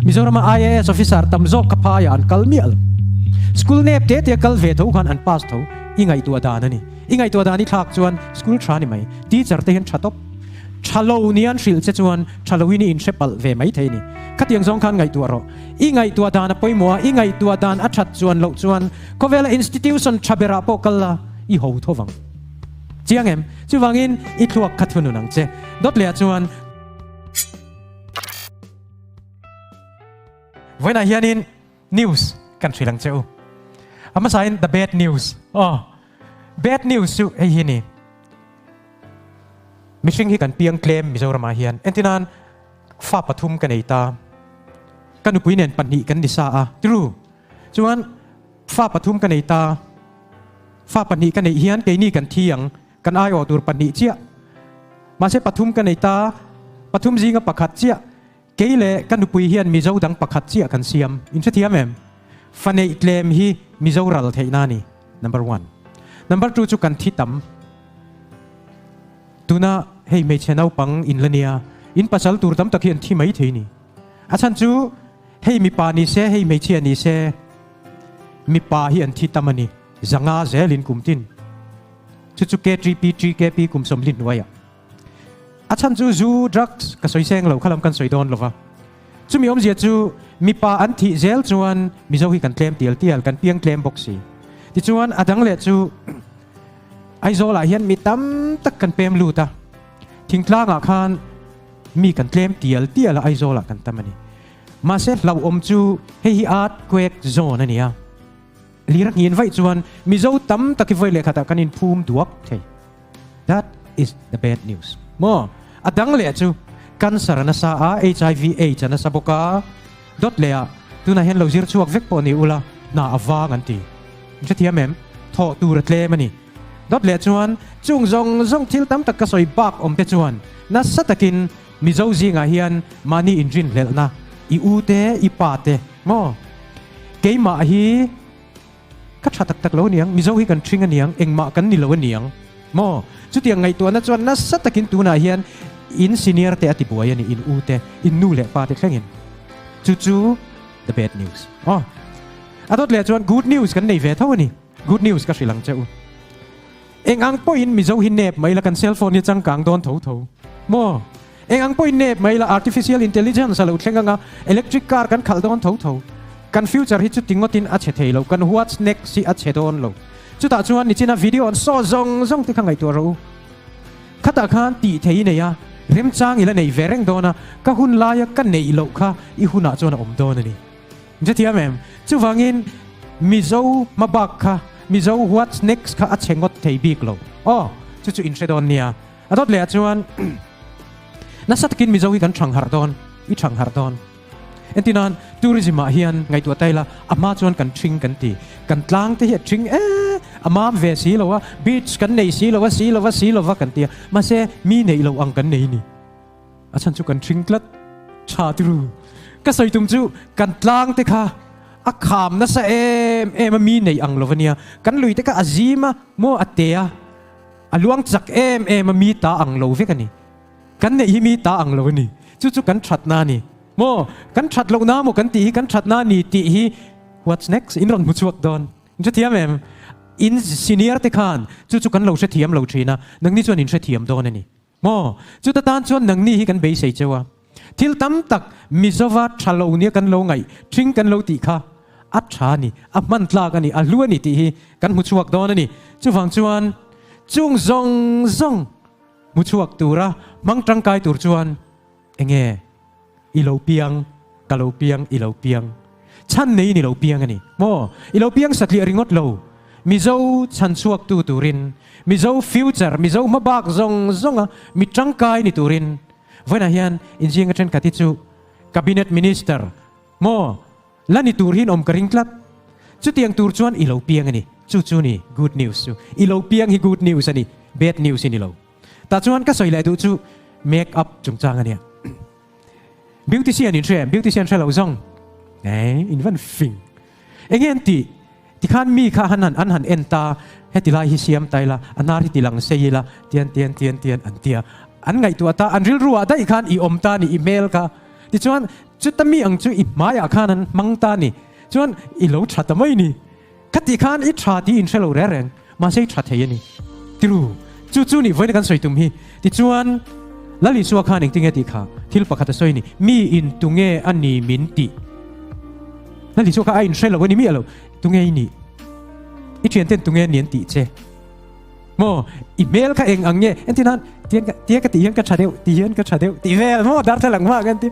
Mizorama IAS officer tam zawk kha phaiah an kal miah lo. School nep te te kal ve tho khan an pass tho. I ngaihtuah dan a ni. I ngaihtuah dan i thlak chuan school tha ni mai. Teacher te hian tha tawp. Tha lo ni an hrilh che chuan tha loin i inhre palh ve mai thei ni. Khatiang zawng khan ngaihtuah rawh. I ngaihtuah dan a pawimawh a, i ngaihtuah dan a that chuan loh chuan khawvela institution tha berah pawh kal la i ho tho vang. Chiang em? Chuvangin i thluak kha thunun ang che. Dawt lehah chuan. Vawiinah hianin news kan hrilh ang che u. A hmasain the bad news. Aw, bad news chu hei hi ni. Mihring hi kan piang tlem Mizoramah hian. Entinan fa pathum ka nei ta. Ka nupui nen pahnih kan ni sa a. True. Chuan fa pathum ka nei ta. Fa pahnih ka neih hian keini kan thi ang. Kan aiawh tur pahnih chiah. Mahse pathum ka nei ta. Pathum zinga pakhat chiah. Kei leh ka nupui hian Mizo dang pakhat chiah kan siam. In hrethiam em? Fa neih tlem hi Mizo ral theihna a ni, number one. Number two chu kan thi tam. Tuna hei hmeichhe naupang in la nia, in pasal tur tam tak hi an thi mai thei ni. A chhan chu hei mipa ni se, hei hmeichhia ni se, mipa hi an thi tam a ni. Zanga zelin kum tin. Chu chu KTP, TKP kum sawmli hnuaiah. A chhan chu zu, drugs, ka sawi seng lo, khalam kan sawi dawn lova. Chumi awmzia chu mipa an thih zel chuan Mizo hi kan tlem tial tial, kan piang tlem bawk si. Tichuan a dang leh chu Aizawlah hian mi tam tak kan pem lut a, thingtlangah khan mi kan tlem tial tial a, Aizawlah kan tam a ni. Mahse hlauhawm chu hei hi earthquake zone a ni a. Lir a nghin vaih chuan Mizo tam tak hi vawi leh khatah kan inphum duak thei. That is the bad news. Maw? A dang leh chu cancer a nasa a, HIV aids a nasa bawk a, dawt leh ah tunah hian lo zir chhuak vek pawh ni ula hna a vang an ti. In hrethiam em? Thawh tur a tlem a ni. Dawt leh chuan chung zawng zawng thil tam tak ka sawi bak awm te chuan nasa takin Mizo zingah hian mahni inrinhlelhna, i u te, i pa te, maw? Keimah hi ka tha tak tak lo aniang, Mizo hi kan ṭhing aniang, engmah kan ni lo aniang, maw? Chutiang ngaihtuahna chuan nasa takin tunah hian in senior te a ti buai a ni, in u te, in nu leh pa te thlengin. Chu chu the bad news. Aw. A dawt leh chuan good news kan nei ve tho a ni. Good news ka hrilh ang che u. Eng ang pawhin Mizo hi nep mai la kan cell phone hi changkang dawn tho tho maw? Eng ang pawhin nep mai la artificial intelligence a lo thleng anga electric car kan khalh dawn tho tho. Kan future hi chu ti ngawtin a chhe thei lo, kan what's next hi a chhe dawn lo. Chutah chuan nichina video an saw zawng zawng te kha ngaihtuah rawh u. Khatah khan tih thei i nei a, remchang i la nei ve reng dawn a, ka hun laia ka neih loh kha i hunah chuan a awm dawn a ni. Hrethiam em? Chuvangin Mizo hmabak kha, Mizo what's next kha a chhe ngawt thei bik lo. Aw, chu chu inhre dawn nia. A dawt leh ah chuan nasa takin Mizo hi kan thang harh dawn, i thang harh dawn. Entinan tourism ah hian ngaihtuah ta ila, a hma chuan kan thing kan ti. Kan tlang te hi a thing e, a mam ve si lo a, beach kan nei si lo a, si lo a, si lo va kan ti a. Mahse, mi neih loh ang kan nei ni. A chhan chu kan hring tlat tha turu. Ka sawi tum chu kan tlang te kha a kham nasa em em a mi nei ang lo ania. Kan lui te kha a zim a maw a te a, a luang chak em em a mi ta ang lo vek a ni. Kan neih hi mi ta ang lo a ni. Chu chu kan thatna a ni. Maw kan that lohna maw kan tih hi kan thatna a ni tih hi what's next in rawn hmu chhuak dawn. In hrethiam em? In senior te khan chu chu kan lo hrethiam lo thin a, nangni chuan in hrethiam dawn a ni. Maw? Chuta tan chuan nangni hi kan beisei cheu a. Thil tam tak Mizova tha lo nia kan lo ngaih, thing kan lo tih kha a tha a ni, a hman tlak a ni, a hlu a ni tih hi kan hmu chhuak dawn a ni. Chuvang chuan chung zawng zawng hmu chhuak tura hmang tangkai tur chuan enge i lo piang, ka lo piang, i lo piang. Chhan neiin i lo piang a ni maw? I lo piang satliah ringawt lo. Mizo chhan chhuaktu turin, Mizo future, Mizo hmabak zawng zawnga mi tangkai ni turin vawiinah hian inzinga thenkhat hi chu Cabinet Minister maw la ni tur hian awm ka ring tlat. Chutiang tur chuan i lo piang a ni. Chu chu ni good news chu. I lo piang hi good news a ni, bad news i ni lo. Tah chuan ka sawi leh duh chu make up chungchang a nia. Beautician in hre em? Beautician hre lo zawng eh in van fing. Enge an tih? Tikhan mi kha han han an han en ta, heti lai hi siam ta ila, a hnar hi ti lang sei ila, tian tian tian tian an tia. An ngaihtuah ta, an rilru ah daih khan i awm ta ni, i hmel kha. Tichuan, chuta mi ang chu i hmaiah khan an hmang ta a ni. Chuan i lo tha ta mai ni. Khati khan i tha tih inhre lo reng reng, mahse i tha thei a ni. Tiru, chu chu nih vawiin kan sawi tum hi. Tichuan, Lal Isua khan engtinge tih kha thil pakhat a sawi ni, mi in tunge a ni min tih. Lal Isua kha a inhre lo a ni miah lo, tunge i nih? I thianten tunge ni an tih che? Maw, i hmel kha eng ang nge? Entir nan, tiang ka, tia ka tih hian ka tha deuh, ti hian ka tha deuh tih vel maw darthlalang hma kan ti.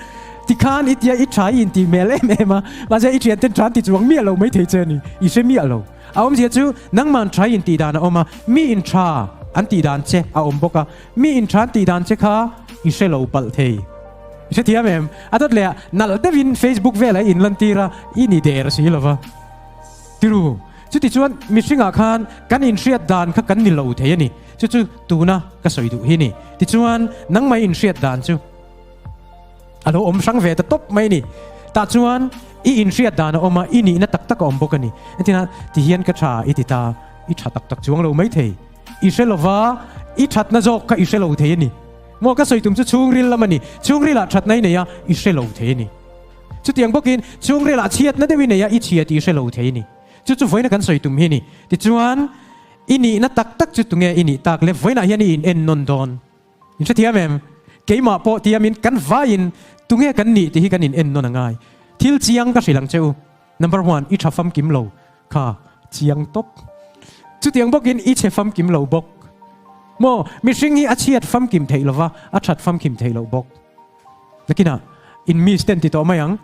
Tikhan i tia i tha i intih hmel em em a, mahse i thian ten than ti chuang miah lo maithei che a ni, i hre miah lo. A awmzia chu nangman tha i intih dan a awm a, mi in tha an tih dan che a awm bawk a, mi in tha an tih dan che kha i hre lo palh thei. I hrethiam em? A dawt leh ah nalh deuhin Facebook velah i inlantir a, i ni der si lo va. Tiru, chutichuan mihringah khan kan inhriat dan kha kan ni lo thei a ni. Chu chu tuna ka sawi duh hi ni. Tichuan, nangmah inhriat dan chu a lo awm hrang ve ta tawp mai a ni. Tah chuan i inhriat dan a awm a, i nihna tak tak a awm bawk a ni. Entirna, ti hian ka tha i ti ta, i tha tak tak chuang lo mai thei. I hre lova, i thatna zawk kha i hre lo thei a ni. Maw ka sawi tum chu chhungril lam a ni. Chhungrilah thatna i nei a, i hre lo thei a ni. Chutiang bawkin chhungrilah chhiatna deuh i nei a, i chhia tih i hre lo thei a ni. Chu chu vawiina kan sawi tum hi a ni. Tichuan, i nihna tak tak chu tunge i nih tak le? Vawiinah hian i in en nawn dawn. In hrethiam em? Keimah pawh tiamin kan vaiin tunge kan nih tih hi kan in en nawn a ngai. Thil chiang ka hrilh ang che u. Number one, i tha famkim lo kha chiang tawp. Chutiang bawkin i chhe famkim lo bawk. Maw, mihring hi a chhiat famkim theih lova, a that famkim theih loh bawk. Nakinah in miss ten ti tawh mai ang,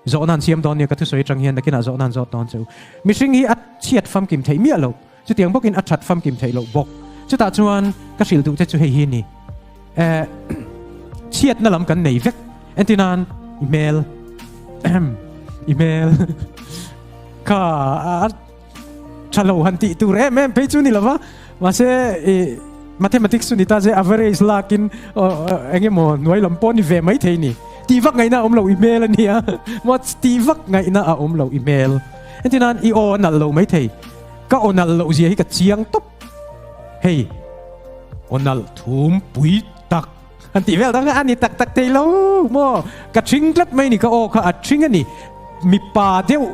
zawhna an siam dawn nia ka thusawi atang hian nakinah zawhna an zawt dawn che u. Mihring hi a chhiat famkim theih miah lo, chutiang bawkin a that famkim theih loh bawk. Chutah chuan ka hrilh duh che chu hei hi a ni, eh chhiatna lam kan nei vek, entir nan i hmel, i hmel kha a tha lo han tih tur em em phei chu ni lova, mahse i mathematics chu ni ta se average lakin eng emaw hnuai lam pawh ni ve mai thei ni. Tih vak ngaihna a awm lo i hmel a nia, maw tih vak ngaihna a awm lo i hmel. Entir nan i aw a nalh lo mai thei, ka aw nalh loh zia hi ka chiang tawp. Hei aw nalh thum pui tak han tih vel dang a ni tak tak thei lo maw, ka thing tlat mai ni ka aw kha a thing a ni. Mipa deuh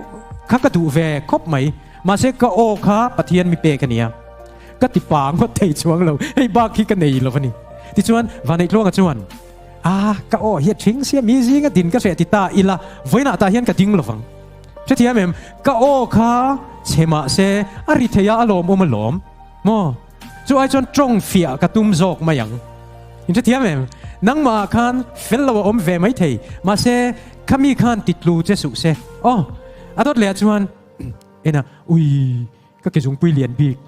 kha ka duh ve khawp mai, mahse ka aw kha Pathian mi pek a nia, ka ti pa ngawt thei chuang lo, hei bak hi ka nei lo a ni. Tichuan Vaneihtluanga chuan a ka aw hi a thing sia mi zinga din ka hreh ti ta ila, vawiinah tah hian ka ding lovang. Hrethiam em? Ka aw kha chhe mahse a ri thei a a lawmawm alawm maw? Chu ai chuan tawng fiah ka tum zawk mai ang. In hrethiam em? Nangmah ah khan fel lo a awm ve mai thei, mahse khami khan ti tlu che suh se. Aw, a dawt leh ah chuan en a, ui, ka ke zungpui lian bik.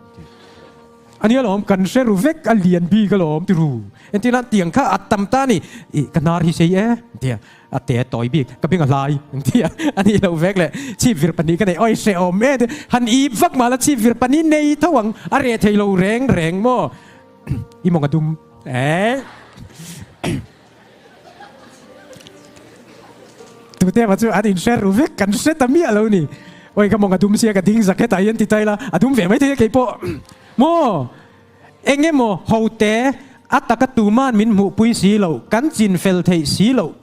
A nia lawm, kan hre ru vek, a lian bik alawm ti ru. Entirna, tiang kha a tam ta a ni. Ih, ka hnar hi sei e, tia a te a tawi bik, ka beng a hlai, tia a nih loh vek leh chhip vir pahnih ka nei, awi hrehawm e ti. Han ip vak mah la chhip vir pahnih nei tho ang, a reh thei lo reng reng maw? I mawng a dum e. Tute emaw chu an inhre ru vek, kan hre ta miah lo ni. Awi ka mawng a dum sia ka ding zak hetah hian ti ta ila, a dum ve mai thei a keipawh. Maw? Eng emaw hote a taka tuman min hmuhpui si lo, kan chin fel theih si loh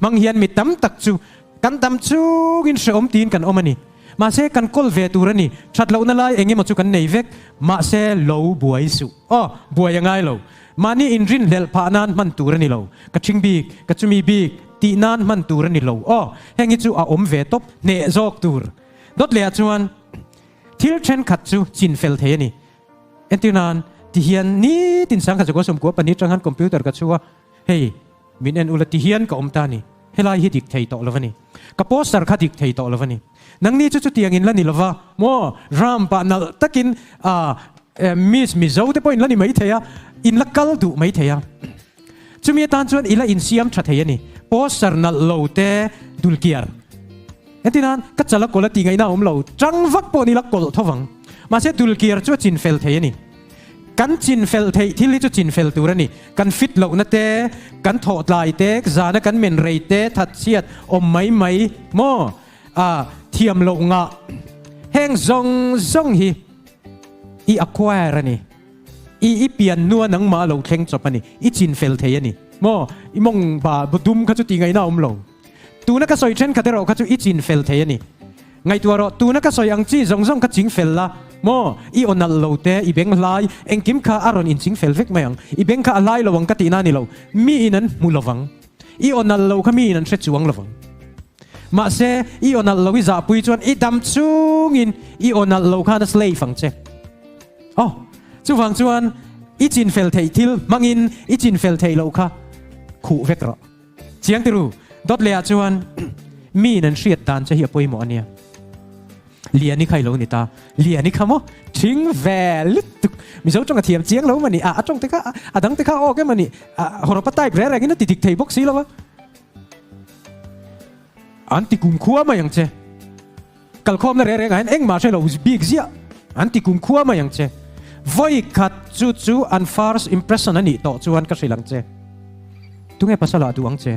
hmang hian mi tam tak chu kan dam chungin hrehawm tiin kan awm a ni. Mahse kan kawl ve tur a ni, that lohna lai eng emaw chu kan nei vek, mahse lo buai suh. Aw, buai a ngai lo. Mahni inrinhlelh phah nan hman tur a ni lo. Ka ṭhing bik, ka chumi bik tih nan hman tur a ni lo. Aw, heng hi chu a awm ve tawp, hneh zawk tur. Dawt lehah chuan thil ṭhenkhat chu chin fel thei a ni. Entir nan, tihian nitin sangkhat zakua sawmkua pahnih aṭang khan computer ka chhu a, hei, min en ula tihian ka awm ta a ni. Helai hi dik thei tawh lo a ni. Ka poster kha dik thei tawh lo a ni. Nangni chu chutiang in la ni lova maw? Ram pah nalh takin Miss Mizo te pawh in la ni mai thei a, in la kal duh mai thei a. Chumi atan chuan i la insiam tha thei a ni. Poster nalh lo te dulkiar. Entirnan, ka chala kawlh a tih ngaihna a awm lo, tang vak pawh ni la kawlh tho vang. Mahse dulkiar chu a chinfel thei a ni. Kan chinfel theih thil hi chu chinfel tur a ni. Kan fit lohna te, kan thawh tlai te, zana kan men rei te, thatchhiat awm mai mai maw? A thiam loh ngah. Heng zawng zawng hi i acquire a ni. I i pian hnua nangmah lo thleng chawp a ni. I chinfel thei a ni maw? I mawng ba dum kha chu tih ngaihna a awm lo. Tuna ka sawi thenkhat erawh kha chu i chin fel thei a ni. Ngaihtuah rawh, tuna ka sawi ang chi zawng zawng kha ching fel la maw? I aw nalh lo te, i beng hlai, engkim kha a rawn inching fel vek mai ang. I beng kha a hlai lo ang ka tihna a ni lo, miin an hmu lo vang. I aw nalh lo kha miin an hre chuang lo vang. Mahse, i aw nalh lo i zahpui chuan i dam chungin i aw nalh lo khan a slave ang che. Aw, chuvang chuan i chinfel theih thil hmangin i chinfel theih loh kha khuh vek rawh. Chiang ti ru, dawt lehah chuan miin an hriat dan che hi a pawimawh a nia. Liani kha i lo ni ta. Liani kha maw? Thing ve lutuk. Mizo tawng a thiam chiang lo mah ni. A, a tawng te kha, a dang te kha a awk em a ni. A, hawrawp a type reng rengin a ti dik thei bawk si lo a. An ti kumkhua mai ang che. Kalkhawmna reng rengah hian engmah hre lo bik ziah an ti kumkhua mai ang che. Vawi khat chu chu an first impression a nih tawh chuan ka hrilh ang che. Tunge pasal ah duh ang che?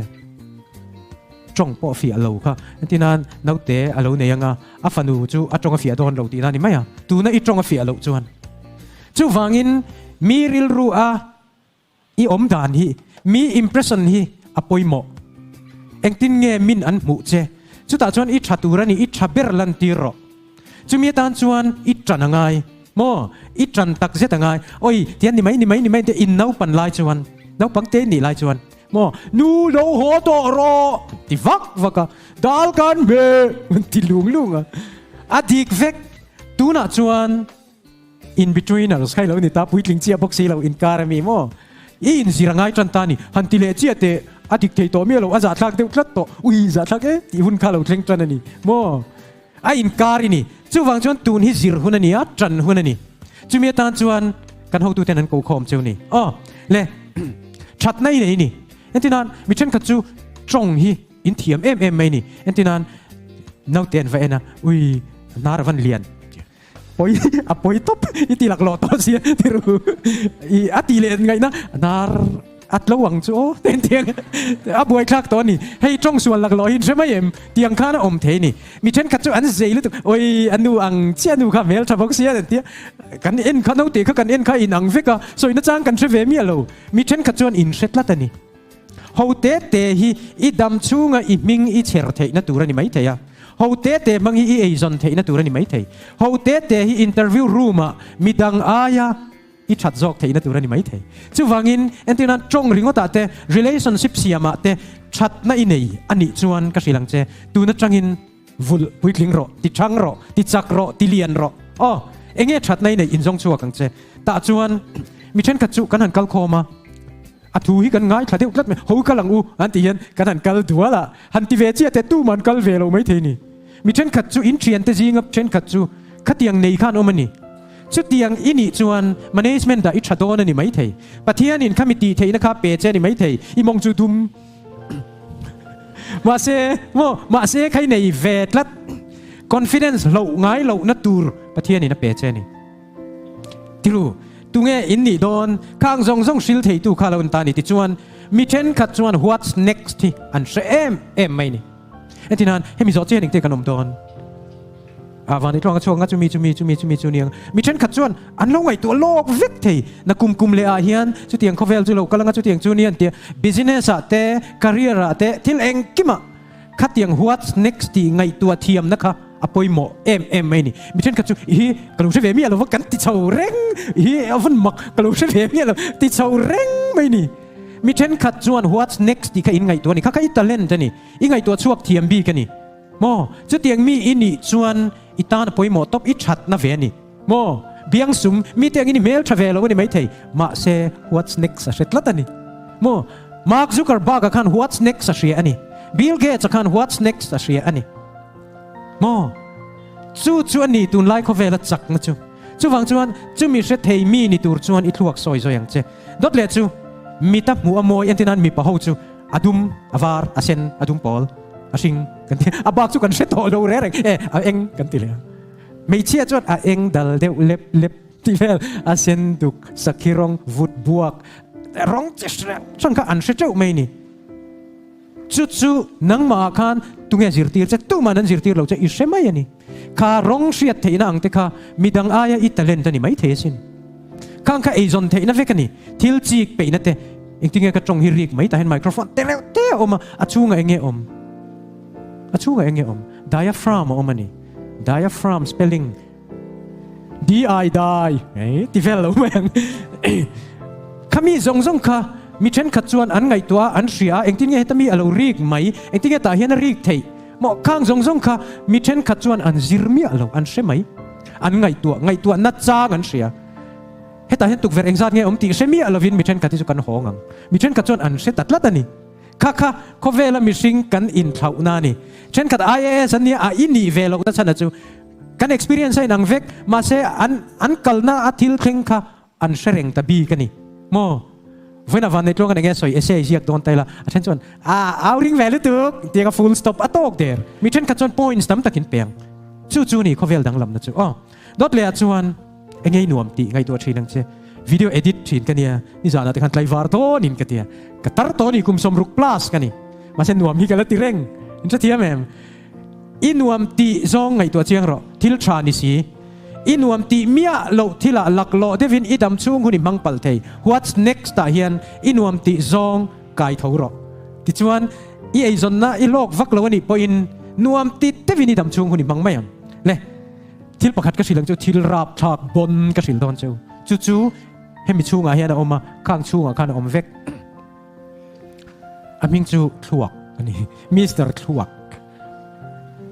Tawng pawh fiah lo kha. Entinan naute a lo nei anga a fanu chu a tawng a fiah dawn lo tihna a ni mai a. Tuna i tawng a fiah loh chuan. Chuvangin mi rilru a I awm dan hi mi impression hi a pawimawh. Engtin nge min an hmuh che? Chutah chuan i tha tur a ni, i tha ber lan tir rawh. Chumi atan chuan i tan a ngai. Maw? I tan tak zet a ngai. Oi, tian ni mai, ni mai, ni mai te in naupan lai chuan, naupang te nih lai chuan, maw, Nu lo haw tawh rawh! ti vak vak a, dal kan hmeh! ti lung lung a. A dik vek. Tunah chuan. In betweeners kha i lo ni ta, puitling chiah bawk si lo inkar a mi maw? I inzir a ngai tan ta ni, han ti leh chiah teh, a dik thei tawh miah lo, a zahthlak deuh tlat tawh, ui zahthlak e tih hun kha lo thleng tan a ni maw? A inkar i ni, chuvang chuan tun hi zir hun a ni a, tan hun a ni. Chumi atan chuan kan hotuten an ko khawm cheu ni. Aw le, thatna i nei ni. Entirnan, mi thenkhat chu tawng hi in thiam em em mai ni. Entirnan, naute an va en a, ui hnar a van lian. Pawi a pawi tawp i ti laklawh tawh sia ti ru i a ti leh ngaihna nar a tlo ang chu aw ten tiang a buai thlak tawh a ni hei tawng sual laklawh hi in hre mai em tiang khan a awm thei a ni mi thenkhat chu an zei lutuk oi a nu ang chiah nu kha hmel tha bawk sia an tia kan en kha naute kha kan en kha in ang vek a sawina chang kan hre ve miah lo mi thenkhat chuan in hre tlat a ni. Ho te te hi i dam chhunga i hming i chher theihna tur a ni maithei a, ho te te hmang hi i eizawn theihna tur a ni maithei. Ho te te hi interview room-ah midang aia i that zawk theihna tur a ni maithei. Chuvangin, entir nan tawng ringawtah te, relationship siamah te thatna i nei a nih chuan ka hrilh ang che, tun atangin vulh puitling rawh, ti thang rawh, ti chak rawh, ti lian rawh. Aw, enge thatna i neih inzawng chhuak ang che. Tah chuan mi thenkhat chu kan han kal khawm a. A thu hi kan ngaithla deuh tlat mai, ho kal ang u an tih hian kan han kal dual a, han ti ve chiah teh tuman kal ve lo maithei ni. Mi thenkhat chu in thiante zinga thenkhat chu khatiang nei khan awm a ni. Chutiang i nih chuan management ah i tha dawn a ni maithei. Pathianin khami tih theihna kha pe che a ni maithei, i mawng chu dum. Mahse, maw, mahse kha i nei ve tlat. Confidence hloh ngai lohna tur Pathianin a pe che a ni. Tiru, tunge in nih dawn? Khang zawng zawng hril theitu kha lo an ta ni tichuan mi thenkhat chuan what's next hi an hre em em mai ni. Entinan, hemi zawh chian engte kan awm dawn? A van i tluang a chhuak nga chumi chumi chumi chumi chu niang. Mi thenkhat chuan an lo ngaihtuah lawk vek thei. Na kum kum leh ah hian chutiang khawvel chu lo kal anga chutiang chu ni an tia. Business ah te, career ah te, thil engkimah khatiang what's next tih ngaihtuah thiamna kha a pawimawh em em mai a ni. Mi thenkhat chu i hi ka lo hre ve miah lo va kan ti chho reng, i hi a vawn mak ka lo hre ve miah lo ti chho reng mai a ni. Mi thenkhat chuan what's next tih kha in ngaihtuah a ni, kha kha i talent a ni, i ngaihtuah chhuak thiam bik a ni maw? Chutiang mi i nih chuan i tan a pawimawh tawp, i thatna ve a ni maw? Biangsum, mite angin i hmel tha ve lo a ni maithei, mahse what's next a hre tlat a ni maw? Mark Zuckerberg-a khan what's next a hria a ni, Bill Gates-a khan what's next a hria a ni. Maw? Chu chu a ni tunlai khawvela chakna chu. Chuvang chuan chumi hre thei mi ni tur chuan i thluak sawi zawi ang che. Dawt leh chu mita hmuh a mawi entir nan mipa ho chu a dum, a var, a sen, a dum pawl, a hring kan ti. A bak chu kan hre tawh lo reng reng. E, a eng kan ti leh a. Hmeichhia chuan a eng dal deuh lep lep ti vel, a sen duk, sakhi rawng, vut buak, rawng chi hrang hrang kha an hre teuh mai ni. Chu chu nangmah ah khan tunge zirtir che, tuman an zirtir lo che i hre mai a ni. Kha rawng hriat theihna ang te kha midang aia i talent a ni mai thei asin. Khang kha eizawn theihna vek a ni. Thil chik peihna te, engtinge ka tawng hi rik mai tah hian microphone te reuh te a awm a, a chhungah enge awm? A chhungah eng nge awm? Diaphragm a awm a ni. Diaphragm spelling D-I dai ei ti vel lo mai ang. Khami zawng zawng kha mi thenkhat chuan an ngaihtuah a, an hria a, engtin nge heta mi a lo rik mai, engtin nge tah hian a rik theih maw? Khang zawng zawng kha mi thenkhat chuan an zir miah lo, an hre mai. An ngaihtuah, ngaihtuah nachang an hria. Hetah hian tukverh engzat nge awm tih hre miah lovin mi thenkhat hi chu kan hawng ang. Mi thenkhat chuan an hre ta tlat a ni. Kha kha khawvela mihring kan inthlauhna a ni. Thenkhat IAS an nia a i nih ve lohna chhan a chu kan experience a inang vek mahse an an kalna a thil thleng kha an hre reng ta bik a ni maw? Vawiin a vanneih tluang an enge sawi essay ziak dawn ta ila a then chuan a au ring ve lutuk tiang a full stop a tawk der. Mi thenkhat chuan points tam takin peng chu chu ni khawvel danglamna chu aw. Dawt leh ah chuan Engei nuam tih ngaihtuah thin ang che. Video edit thin ka nia, nizanah te khan tlaivar dawnin ka tia. Ka tar tawh ni kum 60 plus ka ni. Mahse nuam hi ka la ti reng. In hrethiam em? I nuam tih zawng ngaihtuah chiang rawh, thil tha ni si. I nuam tih miah loh thilah laklawh deuhin i dam chhung hun i hmang palh thei. What's next ah hian i nuam tih zawng kai tho rawh. Tichuan, i eizawnna i hlawk vak lo anih pawhin nuam ti deuhin i dam chhung hun i hmang mai ang. Le. Thil pakhat ka hrilh ang chu, thil rapthlak bawn ka hrilh dawn cheu. Chu chu hemi chhungah hian a awm a, khang chhungah khan a awm vek. A hming chu Thluak a ni, Mister Thluak.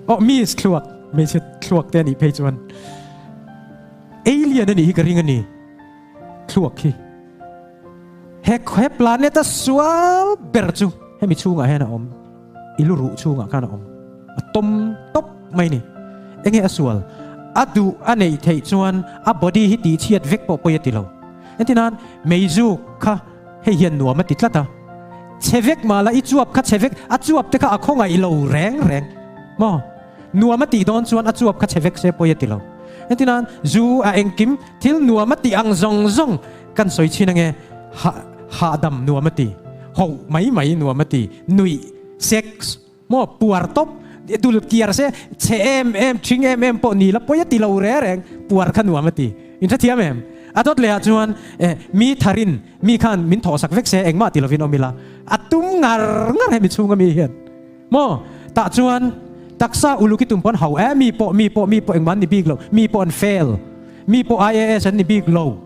Oh, Miss Thluak, hmeichhe thluak te a nih phei chuan. Alien a nih hi ka ring a ni, thluak hi. He he planet a sual ber chu hemi chhungah hian a awm. I lu ruh chhungah khan a awm. A tawm tawp mai ni. Enge a sual? A duh a neih theih chuan a body hi tihchhiat vek pawh pawi a ti lo. Entirnan, meizuk kha hei hian nuam a ti tlat a. Chhe vek mah la i chuap kha chhe vek, a chuap te kha a khawngaih lo reng reng. Maw? Nuam a tih dawn chuan a chuap kha chhe vek se pawi a ti lo. Entirnan, zu a engkim thil nuam a tih ang zawng zawng kan sawi chhin ange, ha hahdam nuam a ti, hoh mai mai nuam a ti, nuih, sex, maw puar tawp, dul kiar se chhe em em, thing em em pawh ni la pawi a ti lo reng reng, puar kha nuam a ti. In hrethiam em? A dawt leh ah chuan eh mi tharin mi khan min thawhsak vek se engmah ti lovin awm ila, a tum ngar ngar hemi chhunga mi hian. Maw? Tah chuan taksa uluk i tum pawn hau e, mi pawh, mi pawh, mi pawh engmah an ni bik lo, mi pawh an fail, mi pawh IAS an ni bik lo.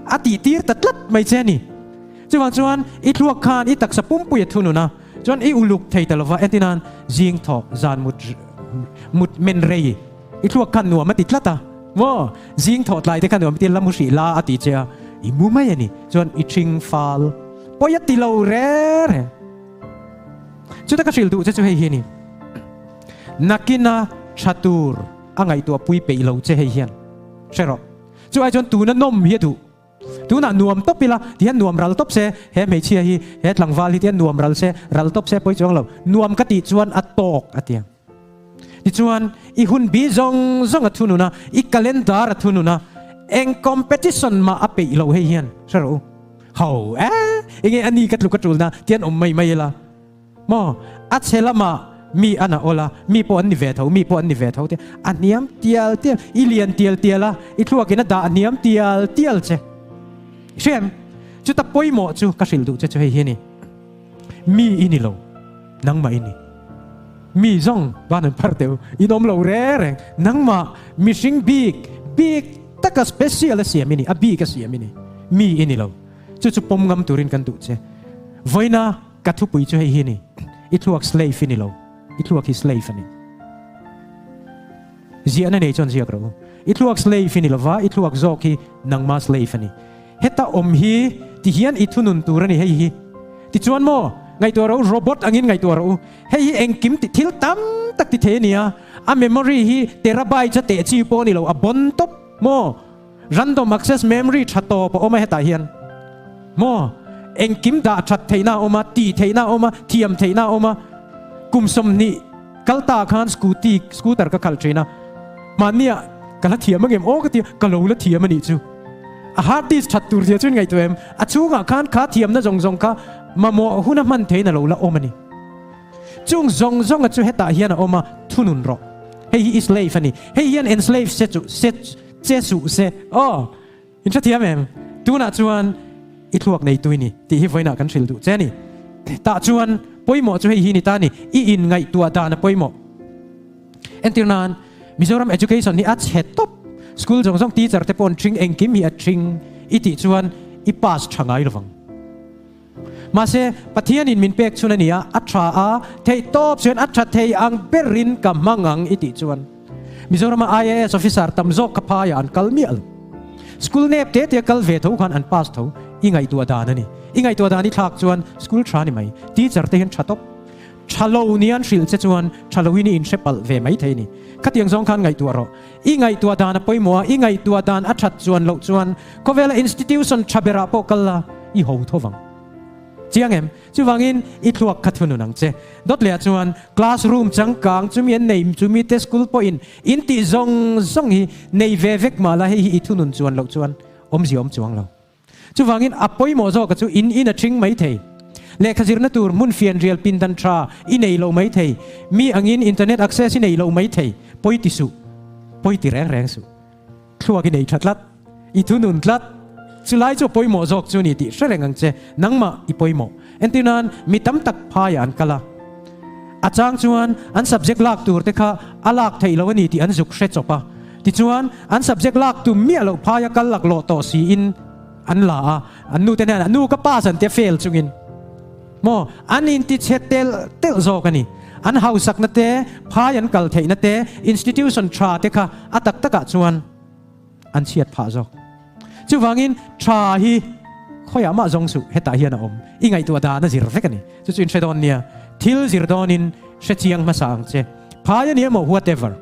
A tih tir ta tlat mai che a ni. Chuvang chuan i thluak khan i taksa pumpui a thunun a, chuan i uluk thei ta lova, entinan zing thawk zan mut mut men rei i thluak khan nuam a ti tlat a, maw? Zing thawh tlai te kha nuam i ti la mu hrih la a ti che a, i mu mai a ni. Chuan i thing fal pawi a ti lo reng reng. Chuta ka hrilh duh che chu hei hi a ni, Nakina tha tur a ngaihtuah pui peih lo che hei hian hre rawh. Chu ai chuan tuna nawm hi a duh. Tunah nuam tawp ila tihian nuam ral tawp se, he hmeichhia hi, he tlangval hi tihian nuam ral se, ral tawp se pawi chuang lo. Nuam ka tih chuan a tawk a ti ang. Tichuan, i hun bi zawng zawng a thunun a, i calendar a thunun a, eng competition mah a peih lo hei hian hre rawh u. Ho e, enge a ni ka tluk a tulna tian awm mai mai ila maw? A chhe lamah mi an a awl a, mi pawh an ni ve tho, mi pawh an ni ve tho te a hniam tial tial, i lian tial tial a, i thluakin a dah hniam tial tial che. I hria em? Chuta pawimawh chu ka hrilh duh che chu hei hi a ni. Mi i ni lo, nangmah i ni. Mi zawng van an phar teuh, in awm lo reng reng. Nangmah mihring bik, bik taka special a siam i ni, a bik a siam i ni. Mi i ni lo. Chu chu pawm ngam turin kan duh che. Vawiina ka thupui chu hei hi a ni, I thluak slave i ni lo, i thluak hi slave a ni. Ziahna nei chuan ziak rawh u. I thluak slave i ni lova, i thluak zawk hi nangma slave a ni. Heta awm hi ti hian i thunun tur a ni hei hi. Tichuan maw, ngaihtuah rawh u, robot angin ngaihtuah rawh u. Hei hi engkim ti thil tam tak ti thei a ni a, a memory hi terabytes a teh chi pawh a ni lo, a bon tawp maw? Random access memory tha tawp a awm a hetah hian maw? Engkim dah that theihna a awm a, tih theihna a awm a, thiam theihna a awm a. Kum 20 kal ta khan scooty, scooter ka khalh thin a, mahnia ka la thiam angem aw ka ti a, ka lo la thiam a nih chu. A hard disk that tur zia chu in ngaihtuah em? A chhungah khan kha thiamna zawng zawng kha mamawh huna hman theiin a lo la awm a ni. Chung zawng zawnga chu hetah hian a awm a, thunun rawh. Hei hi i slave a ni. Hei hian enslave se chu se che suh se. Aw! In hrethiam em? Tunah chuan i thluak neitu i ni tih hi vawiinah kan hrilh duh che a ni. Tah chuan pawimawh chu hei hi ni ta a ni. I inngaihtuah dan a pawimawh. Entir nan, Mizoram education hi a chhe tawp, school zawng zawng teacher te pawh an ṭhing, engkim hi a ṭhing i tih chuan i pass ṭha ngai lovang. Mahse, Pathianin min pek chhun a ni a, a ṭha a, theih tawp chuan a ṭha thei ang berin ka hmang ang i tih chuan Mizorama IAS officer tam zawk kha phaiah an kal miah lo. School nep te te kal ve tho khan an pass tho i ngaihtuah dan a ni. I ngaihtuah dan i thlak chuan school ṭha ni mai. Teacher te hian ṭha tawp. Ṭha lo ni an hrilh che chuan ṭha loin i inhre palh ve mai thei a ni. Khatiang zawng khan ngaihtuah rawh. I ngaihtuah dan a pawimawh a, i ngaihtuah dan a ṭhat chuan loh chuan khawvela institution ṭha berah pawh kal la, i ho tho vang. Chiang em? Chuvangin i thluak kha thunun ang che. Dawt lehah chuan classroom changkang chumi an nei chumi te school pawhin in tih zawng zawng hi nei ve vek mah la hei hi i thunun chuan loh chuan awmzia awm chuang lo. Chuvangin a pawimawh zawka chu in in a ṭhing mai thei. Lehkha zirna tur hmun fianrial pindan ṭha i nei lo mai thei. Mi angin internet access i nei lo mai thei. Pawi ti suh. Pawi ti reng reng suh. Thluak i nei ṭha tlat. I thunun tlat. Chulai chu a pawimawh zawk chu ni tih hre reng ang che. Nangmah i pawimawh. Entir nan mi tam tak phaiah an kal a. A chang chuan an subject lak tur te kha a lak theih lo a ni tih an zuk hre chawp a. Tichuan, an subject lak tum miah loh phaia kal laklawh tawh siin an la a, an nute hnenah, Nu ka pass an tia fail chungin maw an intichhe telh telh zawk a ni. An hausakna te, phai an kal theihna te, institution tha te kha a tak takah chuan an chhiat phah zawk. Chuvangin tha hi khawiah mah zawng suh hetah hian a awm. I ngaihtuah dan a zir vek a ni. Chu chu in hre dawn nia. Thil zir dawnin hre chiang hmasa ang che. Phai a ni emaw whatever.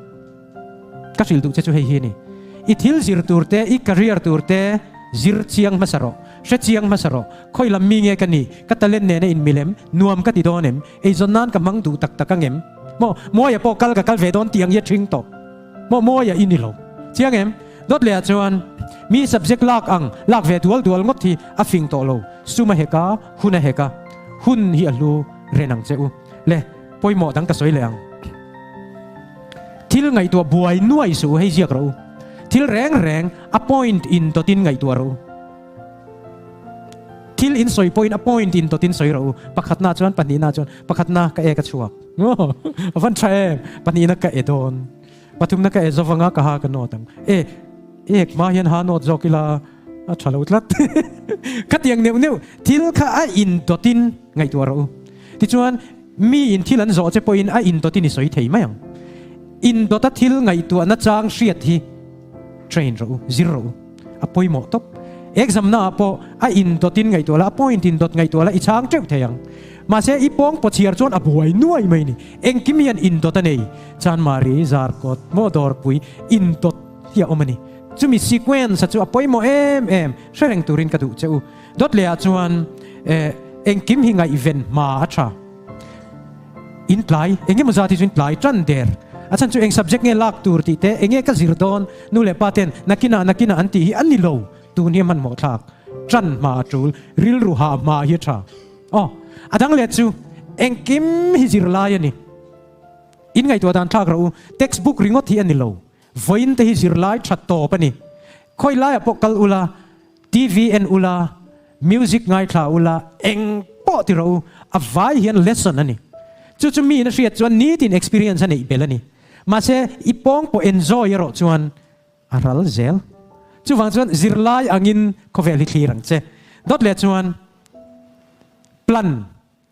Ka hrilh duh che chu hei hi a ni. I thil zir tur te, i career tur te zir chiang hmasa rawh. Hre chiang hmasa rawh. Khawi lam mi nge ka nih? Ka talent nena in milem nuam ka ti dawn em? Eizawn nan ka hmang duh tak tak ang em? Maw, Mawia pawh kal ka kal ve dawn tih ang hi a ṭhing tawh. Maw, Mawia i ni lo. Chiang em? Dawt lehah chuan mi subject lak ang lak ve dual dual ngawt hi a fing tawh lo. Sum a hek a, hun a hek a. Hun hi a hlu ren ang che u. Le, pawimawh dang ka sawi leh ang. Thil ngaihtuah buai nuai suh u, hei ziak rawh u. Thil reng reng a point in dawtin ngaihtuah rawh u. Thil in sawi pawhin a point in dawtin sawi rawh u. Pakhatna chuan pahnihna chuan pakhatna ka ek a chhuak. A van tha em! Pahnihna ka e dawn. Pathumna ka e zawvanga ka ha ka nawt ang. E, ek hma hian ha nawt zawk ila a tha lo tlat. Khatiang neuh neuh thil kha a in dawtin ngaihtuah rawh u. Tichuan Mi in thil an zawh che pawhin a indawtin i sawi thei mai ang. Indawta thil ngaihtuahna chang hriat hi train rawh u, zir rawh u. A pawimawh tawp. Exam naah pawh a indawtin ngaihtuah la, a point indawt ngaihtuah la i chang teuh thei ang. Mahse i pawng pawchhiar chuan a buai nuai mai ni. Engkim hian indawt a nei. Chanmari, Zarkawt, maw Dawrpui indawt hi a awm a ni. Chumi sequence a chu a pawimawh em em hre reng turin ka duh che u. Dawt lehah chuan eh engkim hi ngaihven hma a tha. In tlai, engemaw zat hi chu in tlai tan der. A chhan chu eng subject nge lak tur tih te, enge ka zir dawn, nu leh pa ten nakinah nakinah an tih hi a ni lo. Tun hi a hmanhmawh thlak. Tan hma a tul, rilru hah hma hi a tha. Aw, a dang leh chu engkim hi zirlai a ni. In ngaihtuah dan thlak rawh u, textbook ringawt hi a ni lo. Vawiin te hi zirlai tha tawp a ni. Khawi laiah pawh kal ula, TV en ula, music ngaithla ula, eng pawh ti rawh u, a vai hian lesson a ni. Chu chu miin a hriat chuan nitin experience a neih belh a ni. Mahse, i pawng pawh enjoy erawh chuan a ral zel. Chuvang chuan zirlai angin khawvel hi thlir ang che. Dawt leh chuan plan.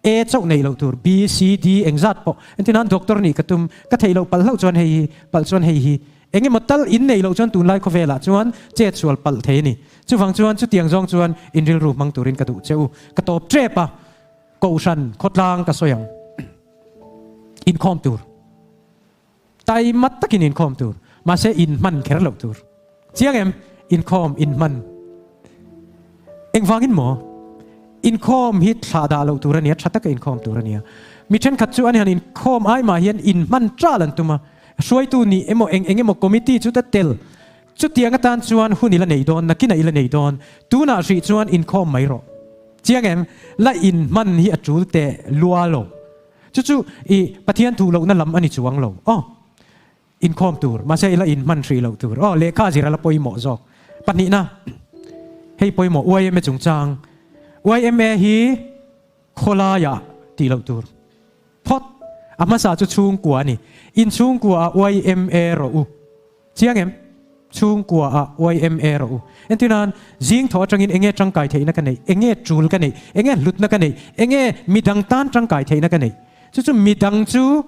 A chauh neih loh tur, B, C, D engzat pawh. Entir nan doctor nih ka tum, ka theih loh palh hlauh chuan hei hi, palh chuan hei hi. Eng emaw tal in neih loh chuan tunlai khawvelah chuan chet sual palh thei a ni. Chuvang chuan chutiang zawng chuan in rilru hmang turin ka duh che u. Ka tawp tep a, Kohhran khawtlang ka sawi ang. Inkhawm tur. Taima takin inkhawm tur, mahse inhman kher loh tur. Chiang em? Inkhawm, inhman. Engvangin maw? Inkhawm hi thlah dah loh tur a nia, tha taka inkhawm tur a nia. Mi thenkhat chu an han inkhawm ai mah hian inhman tal an tum a, hruaitu nih emaw eng eng emaw committee chu ta tel. Chutiang atan chuan hun i la nei dawn, nakinah i la nei dawn. Tunah hrih chuan inkhawm mai rawh. Chiang em? La inhman hi a tul teh lua lo. Chu chu i Pathian thu lohna lam a ni chuang lo. Aw, inkhawm tur, mahse ila inhman hrih loh tur. Aw, lehkha zir a la pawimawh zawk. Pahnihna, hei pawimawh yma chungchang. Yma hi khawlaiah tih loh tur. Phawt. A hmasa chu chhungkua a ni. In chhungkua ah yma rawh u. Chiang em? Chhungkua ah yma rawh u. Entirnan, zing thaw atangin enge tangkai theihna ka neih? Enge tul ka neih? Enge hlutna ka neih? Enge midang tan tangkai theihna ka neih? Chu chu midang chu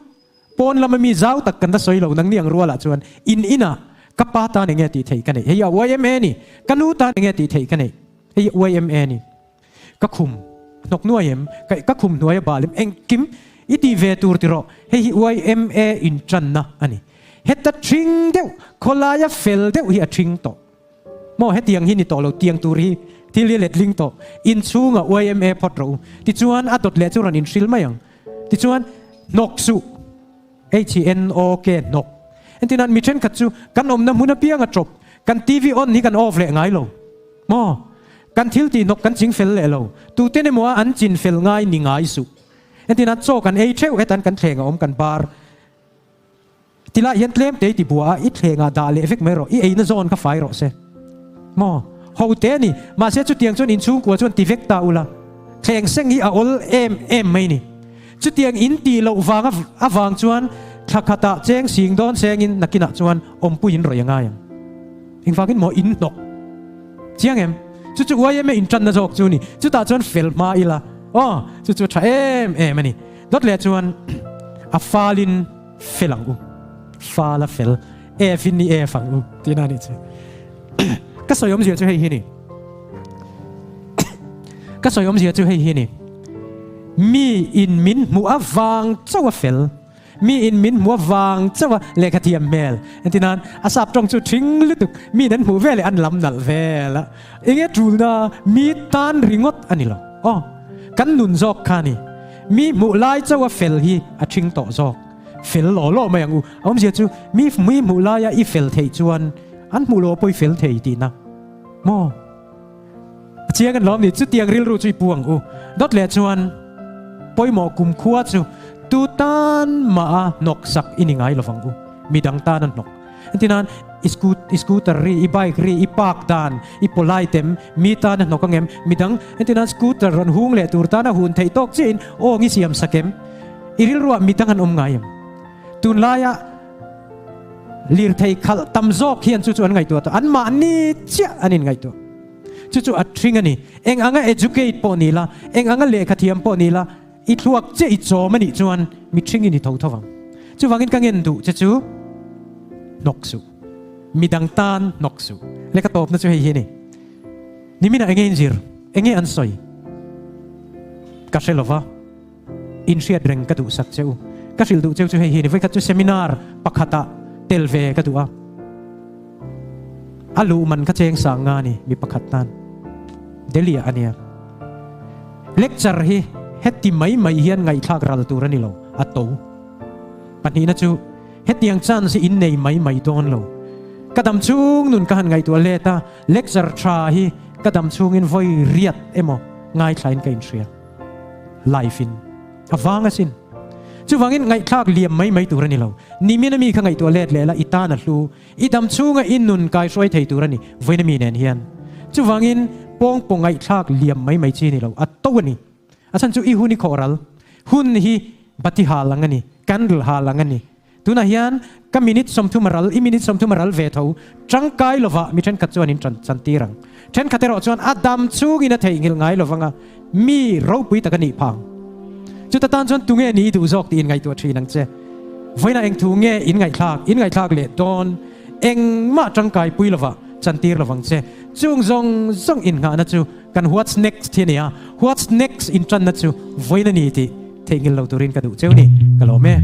pawn lama mi zau tak kan la sawi lo nangni ang rualah chuan in inah ka pa tan enge tih theih ka neih? Hei a yma ni. Ka nu tan enge tih theih ka neih? Hei a yma ni. Ka khum hnawk nuai em? Ka ka khum hnuai a bal em? Engkim i tih ve tur ti rawh. Hei hi yma intanna a ni. Heta thing deuh, khawlaia fel deuh hi a thing tawh. Maw hetiang hi ni tawh lo, tiang tur hi thil hi letling tawh. Inchhungah yma phawt rawh u. Tichuan a dawt leh chu rawn inhrilh mai ang. Tichuan hnawk suh. HNOK hnawk. Entirnan mi thenkhat chu kan awmna hmun apianga chawp, kan TV on hi kan off leh ngai lo. Maw? Kan thil tih hnawk kan ching fel leh lo. Tuten emaw a an chin fel ngai ni ngai suh. Entirnan chaw kan ei theuh hetan kan thleng a awm kan bar. Tilai hian tlem te i ti bua a, i thlengah dah leh vek mai rawh, i eina zawn kha fai rawh se. Maw? Ho te a ni. Mahse chutiang chuan inchhungkua chuan ti vek ta ula. Thleng seng hi a awl em em mai ni. Chutiang in tih loh vang avang chuan thla khatah cheng sing dawn sengin nakinah chuan awmpui in rawih a ngai ang. Engvangin maw in hnawk chiang em? Chu chu yma intanna zawk chu ni. Chutah chuan fel hma ila aw chu chu tha em em a ni. Dawt leh chuan a falin fel ang u. Fal a fel. F in i F ang u tihna a nih chu. Ka sawi awmzia chu hei hi ni. Ka sawi awmzia chu hei hi ni. Mi in min hmuh avang chauh a fel. Mi in min hmuh avang chauh a lehkha thiam hmel. Entirnan a sap tawng chu thing lutuk mi in an hmuh veleh an lam nalh vel a. Enge tulna mi tan ringawt a ni lo. Aw kan nun zawk kha ni. Mi hmuh lai chauh a fel hi a thing tawh zawk. Fel law law mai ang u. A awmzia chu mi mi hmuh laia i fel theih chuan an hmuh loh pawh i fel thei tihna maw? A chiang an lawm ni. Chutiang rilru chu i pu ang u. Dawt leh chuan pawimawh kumkhua chu tu tan mah a hnawk sak i ni ngai lovang u. Midang tan a hnawk. Engtin i scooter ri, i bike ri, i park dan, i polite em, mi tan a hnawk ang em, midang engtin scooter rawn hung leh tur tan a hun theih tawk chiahin awng i siam sak em? I rilruah midang an awm ngai em? Tunlaia lirthei khalh tam zawk hian chu chu an ngaihtuah tawh. Anmahni chiah an inngaihtuah. Chu chu a thring a ni. Eng anga educate pawh ni la, eng anga lehkha thiam pawh ni la, i thluak chiah i chawm a nih chuan mi thringin i tho tho vang. Chuvangin ka ngen duh che chu hnawk suh. Midang tan hnawk suh. Lehkha tawpna chu hei hi a ni. Niminah enge inzir? Enge an sawi? Ka hre lova. Inhriat reng ka duhsak che u. Ka hrilh duh cheu chu hei hi ni, vawikhat chu seminar pakhatah tel ve ka duh a. A luh man kha cheng sang nga ni, mi pakhat tan. Delhi ah a nia. Lecture hi heti mai mai hian ngaihthlak ral tur a ni lo, a to. Pahnihna chu hetiang chance hi in nei mai mai dawn lo. Ka dam chhung nun ka han ngaihtuah let a, lecture tha hi ka dam chhungin vawi riat emaw ngaithlain ka inhria. Life in a vang asin. Chuvangin ngaihthlak liam mai mai tur a ni lo. Nimin a mi kha ngaihtuah let leh la i tan a hlu. I dam chhunga i nun kaihruai thei tur a ni vawiin a mi nen hian. Chuvangin pawngpaw ngaihthlak liam mai mai chi a ni lo. A to a ni. A chhan chu i hun i khawh ral. Hun hi bati hal ang a ni. Candle hal ang a ni. Tunah hian ka minute 30 a ral, i minute 30 a ral ve tho. Tangkai lovah mi thenkhat chuan in chantir ang. Thenkhat erawh chuan a dam chungin a theihnghilh ngai lovang a, mi ropui tak a nih phang. Chuta tan chuan tunge ni i duh zawk tih in ngaihtuah thin ang che. Vawiinah eng thu nge in ngaihthlak, in ngaihthlak leh dawn engmah tangkai pui lovah chantir lovang che. Chung zawng zawng innghahna chu kan what's next hi a ni a, what's next intanna chu vawiin a ni tih theihnghilh lo turin ka duh cheu ni. Ka lawm e.